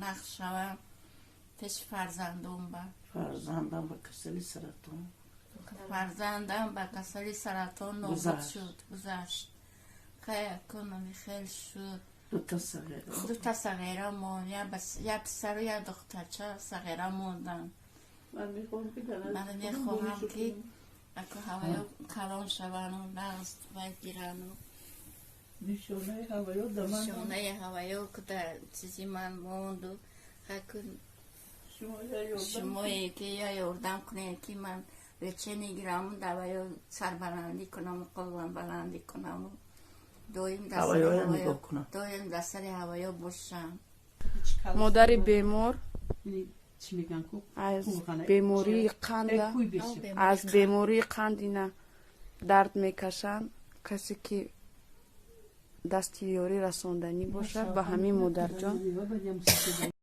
Нағз шавам пеши фарзандом ба. Фарзандам ба касали саратон. Фарзандам ба касали саратон нобуд Гузашт. шуд, гузашт. Хай, акунами хел шуд. Дута сағира. Дута сағира мон, як писару як духтарча сағира мондан. Ман мехоҳам, ки дар Ман мехоҳам, ки аку ҳаваё калон шавану нағз вай гирану. Нишонаи ҳаваё да ман. Нишонаи ҳаваё ку дар чизи ман монду. Хаку Шумо я ёрдам. Шумое ки я ёрдам кунед, ки ман лечение гираму, даваё сарбаландӣ кунаму, қоламбаландӣ кунаму, доим дар сари Ҳаваёя ҳаваё- нигоҳ кунам. Доим дар сари ҳаваё бошам. Модари бемор Чӣ мегӯян ку? Аз бемории қанда, аз бемории қанд ина дард мекашанд. Касе ки дасти ёрӣ расонданӣ бошад ба ҳамин модарҷон.